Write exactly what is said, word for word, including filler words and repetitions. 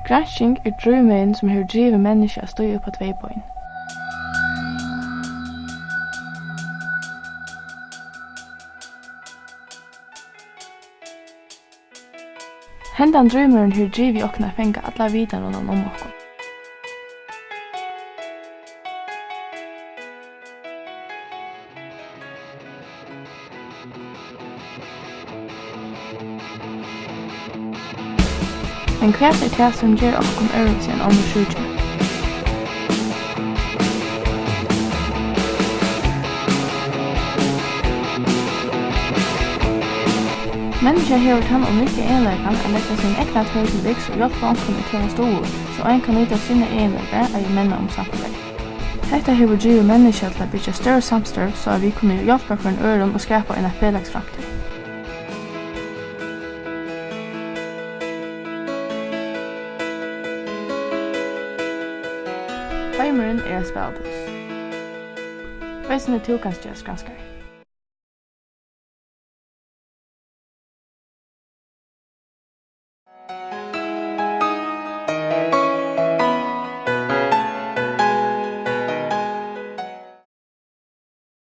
Gransking er drívmegin, sum hevur drivið menniskju at stíga upp á tvey bein. Hendan drívmúrin hevur drivið okkum at fanga alla vitan rundan um okkum. Men hvat er tað, sum ger okkum øðrvísi enn onnur sjúkulig? Menniskjað hevur tann unikka eginleikan at leggja sín egna tørv til viks og hjálpa onkrum at kenna stuðul, so ein kann nýta sínar eginleikar at menna um samfelagið. Hetta hevur drivið menniskjað til at byggja størri samstørv, so at vit kunnu hjálpa hvørjum øðrum og skapa eina felags framtíð. Heimurin er eitt spælipláss. Eisini tú kanst gerast granskari.